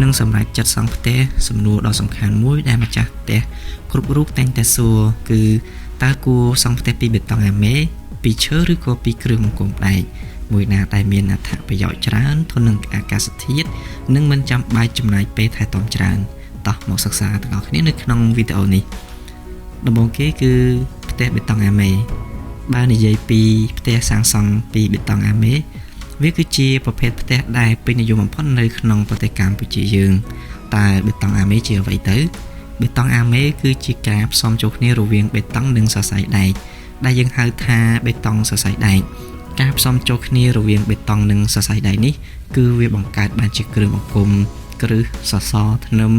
នឹងសម្រេចចិត្តសង់ផ្ទះសំណួរដ៏សំខាន់មួយដែលម្ចាស់ផ្ទះគ្រប់រូបតែងតែសួរគឺតើគួរសង់ផ្ទះពីបេតុងអាមេពីឈើឬក៏ពីគ្រឿងបង្គុំដែកមួយណាដែលមានអត្ថប្រយោជន៍ច្រើនធន់នឹងអាកាសធាតុនិងមិនចាំបាច់ចំណាយពេលថែទាំច្រើនតោះមកសិក្សាទាំងអស់គ្នានៅក្នុងវីដេអូនេះដំបូងគេគឺផ្ទះបេតុងអាមេបើនិយាយពីផ្ទះសាងសង់ពីបេតុងអាមេវាគឺជាប្រភេទផ្ទះដែលពេញនិយមបំផុតនៅក្នុងប្រទេសកម្ពុជាយើងតើបេតុងអាមេជាអ្វីទៅបេតុងអាមេគឺជាការផ្សំចូលគ្នារវាងបេតុងនិងសរសៃដែកដែលយើងហៅថាបេតុងសរសៃដែកការផ្សំចូលគ្នារវាងបេតុងនិងសរសៃដែកនេះគឺវាបង្កើតបានជាគ្រឿងបង្គុំគ្រឹះសសរធ្នឹម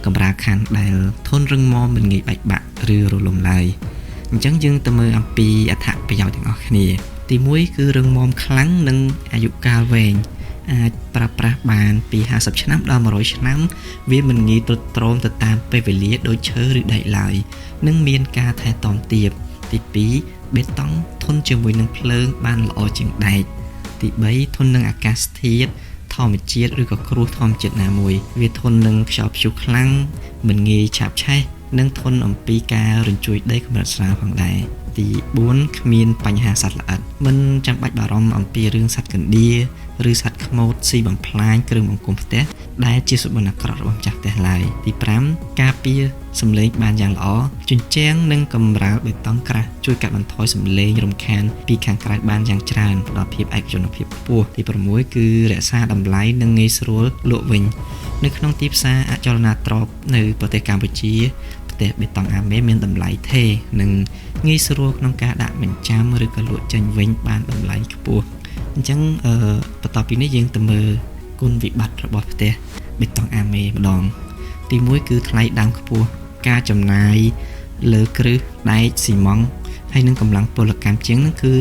កម្រាលខណ្ឌដែលធន់រឹងមាំមិនងាយបែកបាក់ឬរលំឡើយអញ្ចឹងយើងទៅមើលអំពីអត្ថប្រយោជន៍ទាំងអស់គ្នាទី1គឺរឹងមាំខ្លាំងនិងអាយុកាលវែងអាចប្រើប្រាស់បានពី50ឆ្នាំដល់100ឆ្នាំវាមិនងាយទ្រុឌទ្រោមទៅតាមពេលវេលាដូចឈើឬដែកឡើយនិងមានការថែទាំទាបទី2បេតុងធន់ជាមួយនឹងភ្លើងបានល្អជាងដែកទី3ធន់នឹងអាកាសធាតុធម្មជាតិឬក៏គ្រោះធម្មជាតិណាមួយវាធន់នឹងខ្យល់ព្យុះខ្លាំងមិនងាយឆាបឆេះនិងធន់អំពីការរញ្ជួយដីកម្រិតស្រាលផងដែរទី4គ្មានបញ្ហាសត្វល្អិតមិនចាំបាច់បារម្ភអំពីរឿងសត្វកណ្ដៀឬសត្វខ្មោចស៊ីបំផ្លាញគ្រឿងបង្គុំផ្ទះដែលជាសុបិនអាក្រក់របស់ម្ចាស់ផ្ទះឡើយទី5ការពារសំឡេងបានយ៉ាងល្អជញ្ជាំងនិងកម្រាលបេតុងក្រាស់ជួយកាត់បន្ថយសំឡេងរំខានពីខាងក្រៅបានយ៉ាងច្រើនផ្ដល់ភាពឯកជនភាពខ្ពស់ទី6គឺរក្សាតម្លៃនិងងាយស្រួលលក់វិញនៅក្នុងទីផ្សារអចលនទ្រព្យនៅប្រទេសកម្ពុជាផ្ទះបេតុងអាមេមានតម្លៃថេរនិងងាយស្រួលក្នុងការដាក់បញ្ចាំឬក៏លក់ចេញវិញបានតម្លៃខ្ពស់អញ្ចឹងបន្ទាប់ពីនេះយើងទៅមើលគុណវិបត្តិរបស់ផ្ទះបេតុងអាមេម្ដងទី1គឺថ្លៃដើមខ្ពស់ការចំណាយលើគ្រឹះដែកស៊ីម៉ង់ហើយនឹងកម្លាំងពលកម្មជាងហ្នឹងគឺ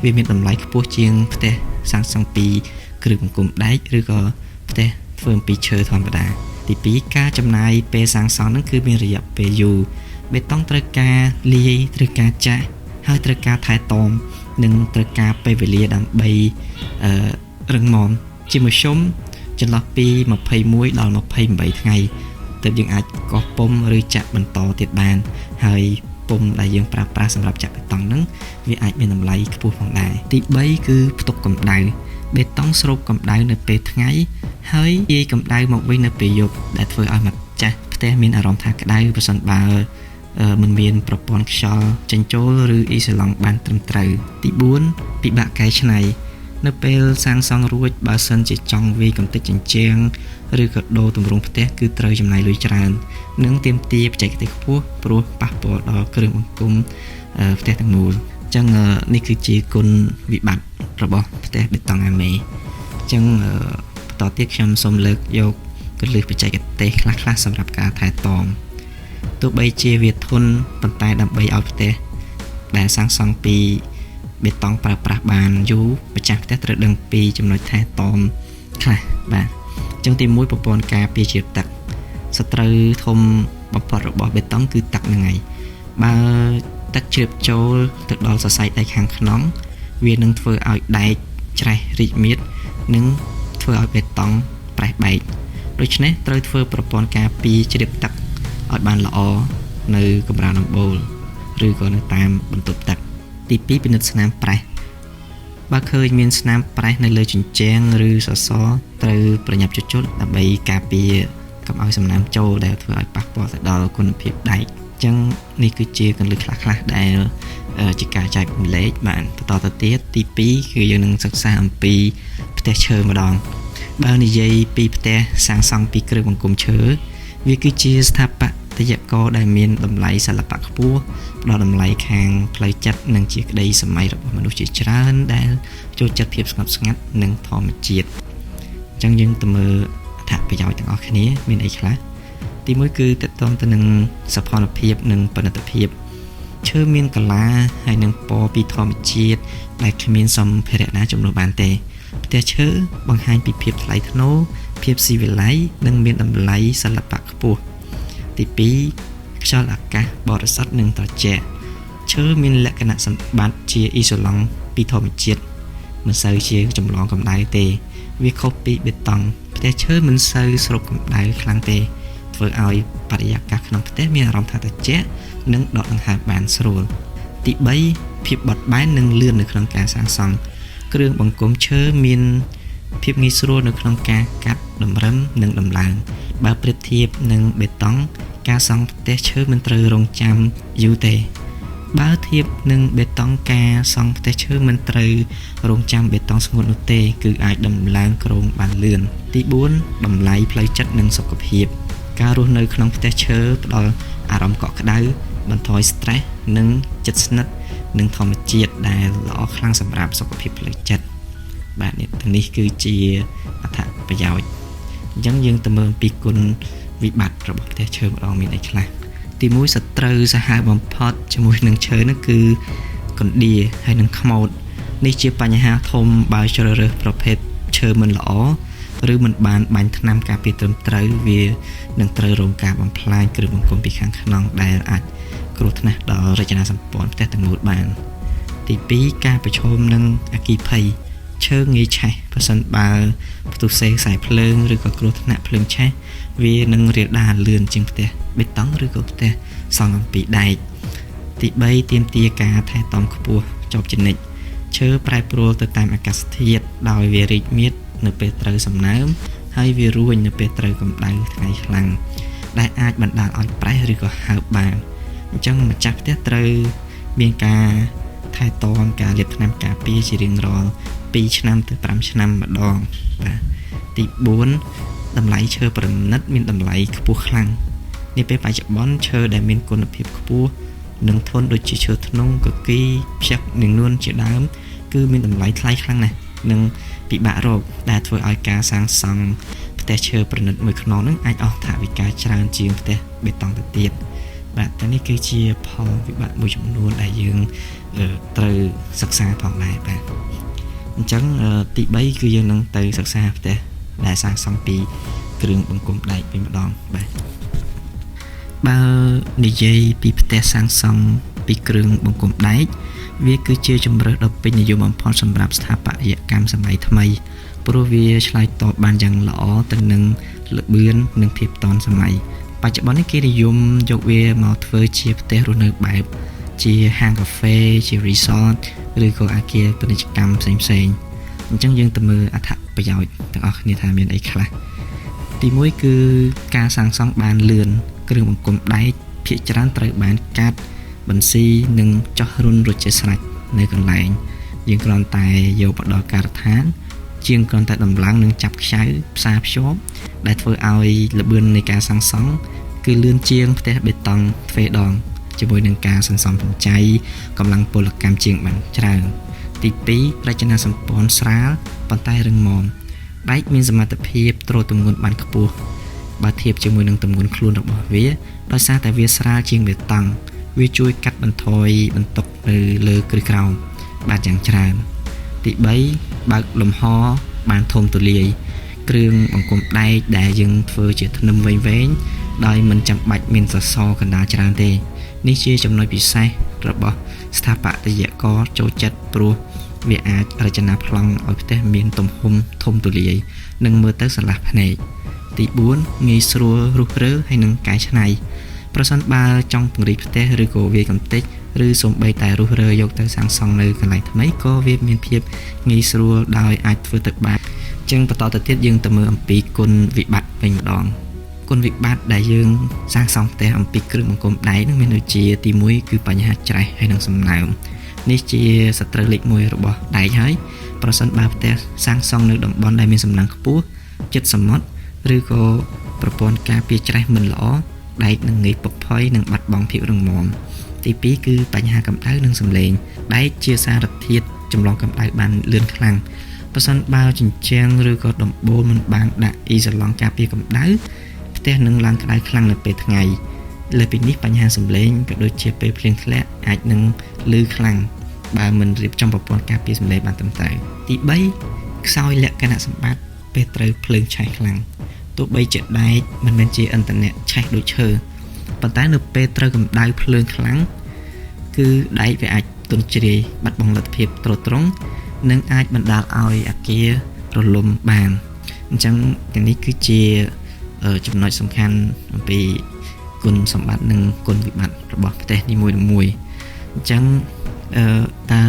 វាមានតម្លៃខ្ពស់ជាងផ្ទះសាងសង់ពីគ្រឿងបង្គុំដែកឬក៏ផ្ទះធ្វើអំពីឈើធម្មតាទី2ការចំណាយពេលសាងសង់ហ្នឹងគឺមានរយៈពេលយូរបេតុងត្រូវការលាយត្រូវការចាក់ហើយត្រូវការថែទាំនិងត្រូវការពេលវេលាដើម្បីរឹងមាំជាមធ្យមចន្លោះពី21ដល់28ថ្ងៃទើបយើងអាចកោះពុំឬចាក់បន្តទៀតបានហើយពុំដែលយើងប្រើប្រាស់សម្រាប់ចាក់បេតុងហ្នឹងវាអាចមានតម្លៃខ្ពស់ផងដែរទី3គឺផ្ទុកកម្ដៅបេតុងស្រូបកម្ដៅនៅពេលថ្ងៃហើយទាយកម្ដៅមកវិញនៅពេលយប់ដែលធ្វើឲ្យម្ចាស់ផ្ទះមានអារម្មណ៍ថាក្ដៅប្រសិនបើមិនមានប្រព័ន្ធខ្យល់ចេញចូលឬអ៊ីសូឡង់បានត្រឹមត្រូវទី4ពិបាកកែច្នៃនៅពេលសាងសង់រួចបើសិនជាចង់វាយកម្ទេចជញ្ជាំងឬក៏ដូរទម្រង់ផ្ទះគឺត្រូវចំណាយលុយច្រើននិងទាមទារបច្ចេកទេសខ្ពស់ព្រោះប៉ះពាល់ដល់គ្រឿងបង្គុំផ្ទះទាំងមូលអញ្ចឹងនេះគឺជាគុណវិបត្តិរបស់ផ្ទះបេតុងអាមេអញ្ចឹងបន្តទៀតខ្ញុំសូមលើកយកគន្លឹះបច្ចេកទេសខ្លះៗសម្រាប់ការថែទាំទោះបីជាវាធន់ប៉ុន្តែដើម្បីឲ្យផ្ទះដែលសាងសង់ពីបេតុងប្រើប្រាស់បានយូរម្ចាស់ផ្ទះត្រូវដឹងពីចំណុចថែទាំខ្លះបាទអញ្ចឹងទី1ប្រព័ន្ធការពារជាតិទឹកសត្រូវធំបំផុតរបស់បេតុងគឺទឹកហ្នឹងហើយបើទឹកជ្រាបចូលទៅដល់សរសៃដែកខាងក្នុងវានឹងធ្វើឲ្យដែកច្រេះរីកមាឌនិងធ្វើឲ្យបេតុងប្រេះបែកដូច្នេះត្រូវធ្វើប្រព័ន្ធការពារជ្រាបទឹកឲ្យបានល្អនៅកម្រាលដំបូលឬក៏នៅតាមបន្ទប់ទឹកទី2ពិនិត្យស្នាមប្រេះបើឃើញមានស្នាមប្រេះនៅលើជញ្ជាំងឬសសរត្រូវប្រញាប់ជួសជុលដើម្បីការពារកុំឲ្យសំណើមចូលដែលធ្វើឲ្យប៉ះពាល់ទៅដល់គុណភាពដែកអញ្ចឹងនេះគឺជាគន្លឹះខ្លះៗដែលជាការចែករំលែកបាទបន្តទៅទៀតទី2គឺយើងនឹងសិក្សាអំពីផ្ទះឈើម្ដងបើនិយាយពីផ្ទះសាងសង់ពីគ្រឿងបង្គុំឈើវាគឺជាស្ថាបត្យករដែលមានតម្លៃសិល្បៈខ្ពស់ផ្ដល់តម្លៃខាងផ្លូវចិត្តនិងជាក្តីសម័យរបស់មនុស្សជាច្រើនដែលចូលចិត្តភាពស្ងប់ស្ងាត់និងធម្មជាតិអញ្ចឹងយើងទៅមើលអត្ថប្រយោជន៍ទាំងអស់គ្នាមានអីខ្លះទី1គឺតកតងទៅនឹងសោភ័ណភាពនិងផលិតភាពឈើមានកលាហើយនឹងពណ៌ពីធម្មជាតិដែលគ្មានសម្ភារៈណាជំនួសបានទេផ្ទះឈើបង្ហាញពីភាពថ្លៃថ្នូរភាពស៊ីវិល័យនិងមានតម្លៃសិល្បៈខ្ពស់ទី2ខ្យល់អាកាសបរិសុទ្ធនិងត្រជាក់ឈើមានលក្ខណៈសម្បត្តិជាអ៊ីសូឡង់ពីធម្មជាតិមិនសូវជាចម្លងកម្ដៅទេ វាខុសពីបេតុងផ្ទះឈើមិនសូវស្រូបកម្ដៅខ្លាំងទេធ្វើឲ្យបរិយាកាសក្នុងផ្ទះមានអារម្មណ៍ថាត្រជាក់និងដកដង្ហើមបានស្រួលទី3ភាពបត់បែននិងលឿននៅក្នុងការសាងសង់គ្រឿងបង្គុំឈើមានភាពងាយស្រួលនៅក្នុងការកាត់តម្រឹមនិងដំឡើងបើប្រៀបធៀបនឹងបេតុងការសង់ផ្ទះឈើមិនត្រូវរងចាំយូរទេបើធៀបនឹងបេតុងការសង់ផ្ទះឈើមិនត្រូវរងចាំបេតុងស្ងួតនោះទេគឺអាចដំឡើងគ្រោងបានលឿនទី4តម្លៃផ្លូវចិត្តនិងសុខភាពការរស់នៅក្នុងផ្ទះឈើផ្ដល់អារម្មណ៍កក់ក្ដៅបន្ថយ stress និងចិត្តស្និទ្ធនឹងធម្មជាតិដែលល្អខ្លាំងសម្រាប់សុខភាពផ្លូវចិត្តបាទនេះទាំងនេះគឺជាអត្ថប្រយោជន៍អញ្ចឹងយើងទៅមើលអំពីគុណវិបត្តិរបស់ផ្ទះឈើម្ដងមានអីខ្លះទី1សត្រូវសាហាវបំផុតជាមួយនឹងឈើនោះគឺកណ្ដៀហើយនិងខ្មោចនេះជាបញ្ហាធំបើជ្រើសរើសប្រភេទឈើមិនល្អឬមិនបានបាញ់ថ្នាំការពារត្រឹមត្រូវវានឹងត្រូវរងការបំផ្លាញគ្រឿងបង្គុំពីខាងក្នុងដែលអាចគ្រោះថ្នាក់ដល់រចនាសម្ព័ន្ធផ្ទះទាំងមូលបានទី2ការប្រឈមនឹងអគ្គីភ័យឈើងាយឆេះប្រសិនបើផ្ទុះសេខ្សែភ្លើងឬក៏គ្រោះថ្នាក់ភ្លើងឆេះវានឹងរាលដាលលឿនជាងផ្ទះបេតុងឬក៏ផ្ទះសង់អំពីដែកទី3ទាមទារការថែទាំខ្ពស់ជាប់ជានិច្ចឈើប្រែប្រួលទៅតាមអាកាសធាតុដោយវារីកមាឌនៅពេលត្រូវសំណើមហើយវារួញនៅពេលត្រូវកម្ដៅថ្ងៃខ្លាំងដែលអាចបណ្ដាលឲ្យប្រេះឬក៏ហើបបានអញ្ចឹងម្ចាស់ផ្ទះត្រូវមានការថែទាំការលាបថ្នាំការពារជារៀងរាល់2ឆ្នាំទៅ5ឆ្នាំម្ដងបាទទី4តម្លៃឈើប្រណិតមានតម្លៃខ្ពស់ខ្លាំងនាពេលបច្ចុប្បន្នឈើដែលមានគុណភាពខ្ពស់និងធន់ដូចជាឈើធ្នង់គគីផ្ចឹកនិងនួនជាដើមគឺមានតម្លៃថ្លៃខ្លាំងណាស់និងពិបាករកដែលធ្វើឲ្យការសាងសង់ផ្ទះឈើប្រណិតមួយខ្នងនឹងអាចអស់ថវិកាច្រើនជាងផ្ទះបេតុងទៅទៀតបាទតែនេះគឺជាផលវិបាកមួយចំនួនដែលយើងត្រូវសិក្សាផងដែរបាទអញ្ចឹងទី3គឺយើងនឹងទៅសិក្សាផ្ទះដែលសាងសង់ពីគ្រឿងបង្គុំដែកវិញម្ដងបាទបើនិយាយពីផ្ទះសាងសង់ពីគ្រឿងបង្គុំដែកវាគឺជាជម្រើសដ៏ពេញនិយមបំផុតសម្រាប់ស្ថាបត្យកម្មសម័យថ្មីព្រោះវាឆ្លើយតបបានយ៉ាងល្អទៅនឹងល្បឿននិងភាពទាន់សម័យបច្ចុប្បន្ននេះគេនិយមយកវាមកធ្វើជាផ្ទះរស់នៅបែបជាហាងកាហ្វេជា resort ឬក៏អគារពាណិជ្ជកម្មផ្សេងៗអញ្ចឹងយើងទៅមើលអត្ថប្រយោជន៍ទាំងអស់គ្នាថាមានអីខ្លះទី1គឺការសាងសង់បានលឿនគ្រឿងបង្គុំដែកភាគច្រើនត្រូវបានកាត់បន្ស៊ីនិងចោះរុនរួចជាស្រេចនៅកន្លែងយើងគ្រាន់តែយកមកដល់ការដ្ឋានជាងគ្រាន់តែដំឡើងនិងចាប់ខ្ចៅផ្សារភ្ជាប់ដែលធ្វើឲ្យល្បឿននៃការសាងសង់គឺលឿនជាងផ្ទះបេតុងទ្វេដងជាមួយនឹងការសន្សំសំចៃកម្លាំងពលកម្មជាងបានច្រើនទី2រចនាសម្ព័ន្ធស្រាលប៉ុន្តែរឹងមាំដែកមានសមត្ថភាពទ្រទម្ងន់បានខ្ពស់បើធៀបជាមួយនឹងទម្ងន់ខ្លួនរបស់វាដោយសារតែវាស្រាលជាងបេតុងវាជួយកាត់បន្ថយបន្ទុកនៅលើគ្រឹះក្រោមបានយ៉ាងច្រើនទី3បើកលំហបានធំទូលាយគ្រឿងបង្គុំដែកដែលយើងធ្វើជាធ្នឹមវែងៗដោយមិនចាំបាច់មានសសរកណ្ដាលច្រើនទេនេះជាចំណុចពិសេសរបស់ស្ថាបត្យករចូលចិត្តព្រោះវាអាចរចនាប្លង់ឲ្យផ្ទះមានទំហំធំទូលាយនិងមើលទៅស្រឡះភ្នែកទី4ងាយស្រួលរុះរើហើយនិងកែច្នៃប្រសិនបើចង់ពង្រីកផ្ទះឬក៏វាយកម្ទេចឬសូម្បីតែរុះរើយកទៅសាងសង់នៅកន្លែងថ្មីក៏វាមានភាពងាយស្រួលដោយអាចធ្វើទៅបានអញ្ចឹងបន្តទៅទៀតយើងទៅមើលអំពីគុណវិបត្តិវិញម្ដងគុណវិបត្តិដែលយើងសាងសង់ផ្ទះអំពីគ្រឿងបង្គុំដែកនឹងមានដូចជាទី1គឺបញ្ហាច្រេះហើយនិងសំណើមនេះជាសត្រូវលេខ1របស់ដែកហើយប្រសិនបើផ្ទះសាងសង់នៅតំបន់ដែលមានសំណើមខ្ពស់ជិតសមុទ្រឬក៏ប្រព័ន្ធការពារច្រេះមិនល្អដែកនឹងងាយពុកផុយនិងបាត់បង់ភាពរឹងមាំទី2គឺបញ្ហាកម្ដៅនិងសំឡេងដែកជាសារធាតុចម្លងកម្ដៅបានលឿនខ្លាំងប្រសិនបើជញ្ជាំងឬក៏ដំបូលមិនបានដាក់អ៊ីសូឡង់ការពារកម្ដៅផ្ទះនឹងឡើងក្ដៅខ្លាំងនៅពេលថ្ងៃលើសពីនេះបញ្ហាសំឡេងក៏ដូចជាពេលភ្លៀងធ្លាក់អាចនឹងឮខ្លាំងបើមិនរៀបចំប្រព័ន្ធការពារសំឡេងបានត្រឹមត្រូវទី3ខ្សោយលក្ខណៈសម្បត្តិពេលត្រូវភ្លើងឆេះខ្លាំងទោះបីជាដែកមិនមែនជាឥន្ធនៈឆេះដូចឈើប៉ុន្តែនៅពេលត្រូវកម្ដៅភ្លើងខ្លាំងគឺដែកវាអាចទន់ជ្រាយបាត់បង់លទ្ធភាពទ្រទ្រង់និងអាចបណ្ដាលឲ្យអគារ រលំបានអញ្ចឹងទាំងនេះគឺជាចំណុចសំខាន់អំពីគុណសម្បត្តិនិងគុណវិបត្តិរបស់ផ្ទះនីមួយៗអញ្ចឹងតើ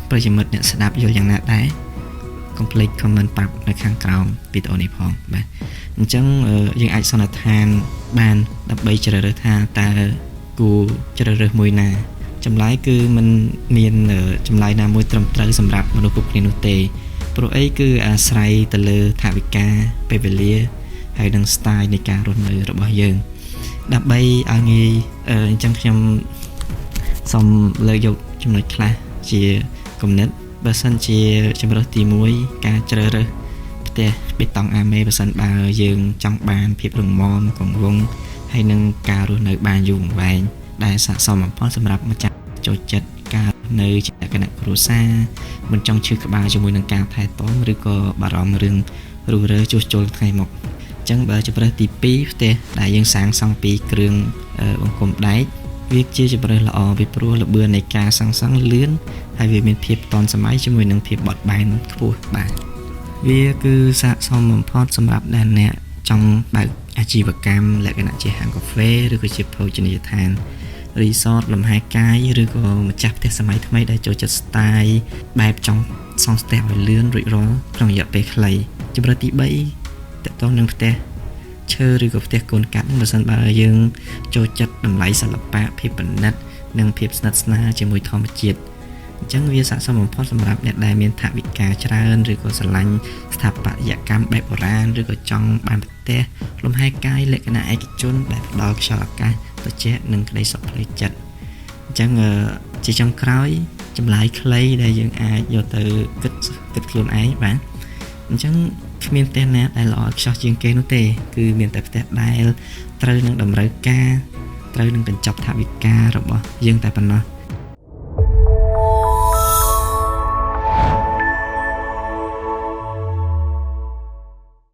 ប្រិយមិត្តអ្នកស្ដាប់យល់យ៉ាងណាដែរកុំភ្លេច comment ប្រាប់នៅខាងក្រោមវីដេអូនេះផងបាទអញ្ចឹងយើងអាចសន្និដ្ឋានបានដើម្បីជ្រើសរើសថាតើគួរជ្រើសរើសមួយណាចម្លើយគឺมันមានចម្លើយណាមួយត្រឹមត្រូវសម្រាប់មនុស្សគ្រប់គ្នានោះទេព្រោះអីគឺអាស្រ័យទៅលើថវិកាពេលវេលាហើយនិង style នៃការរស់នៅរបស់យើងដើម្បីឲ្យងាយអញ្ចឹងខ្ញុំសូមលើកយកចំណុចខ្លះជាគំនិតបើសិនជាជម្រើសទី1ការជ្រើសរើសផ្ទះបេតុងអាមេបើសិនបើយើងចង់បានភាពរឹងមាំគង់វង្សហើយនឹងការរស់នៅបានយូរអង្វែងដែលស័ក្តិសមបំផុតសម្រាប់ម្ចាស់ចូលចិត្តការនៅជាលក្ខណៈគ្រួសារមិនចង់ឈឺក្បាលជាមួយនឹងការថែទាំឬក៏បារម្ភរឿងរុះរើជួសជុលថ្ងៃមុខអញ្ចឹងបើជម្រើសទី2ផ្ទះដែលយើងសាងសង់ពីគ្រឿងបង្គំដែកវាជាជម្រើសល្អពីព្រោះល្បឿននៃការសាងសង់លឿនហើយវាមានភាពទាន់សម័យជាមួយនឹងភាពបត់បែនខ្ពស់បាទវាគឺស័ក្តិសមបំផុតសម្រាប់ដែលអ្នកចង់បើកអាជីវកម្មលក្ខណៈជាហាងកាហ្វេឬក៏ជាភោជនីយដ្ឋានរីសតលំហែកាយឬក៏ម្ចាស់ផ្ទះសម័យថ្មីដែលចូលចិត្ត style បែបចង់សង់ផ្ទះឲ្យលឿនរួចរាល់ក្នុងរយៈពេលខ្លីជម្រើសទី3តកតងនឹងផ្ទះឈើឬក៏ផ្ទះកូនកាត់នឹងបើសិនបើយើងចូលចិត្តតម្លៃសិល្បៈភាពប្រណិតនិងភាពស្និទ្ធស្នាលជាមួយធម្មជាតិអញ្ចឹងវាស័ក្តិសមបំផុតសម្រាប់អ្នកដែលមានថវិកាច្រើនឬក៏ស្រឡាញ់ស្ថាបត្យកម្មបែបបុរាណឬក៏ចង់បានផ្ទះលំហែកាយលក្ខណៈឯកជនដែលផ្ដល់ខ្យល់អាកាសត្រជាក់និងក្តីសុខផ្លូវចិត្តអញ្ចឹងជាចុងក្រោយចម្លើយខ្លីដែលយើងអាចយកទៅគិតខ្លួនឯងបាទអញ្ចឹងគ្មានផ្ទះណាដែលល្អខ្ចោះជាងគេនោះទេគឺមានតែផ្ទះដែលត្រូវនឹងតម្រូវការត្រូវនឹងកញ្ចប់ថវិការបស់យើងតែប៉ុណ្ណោះ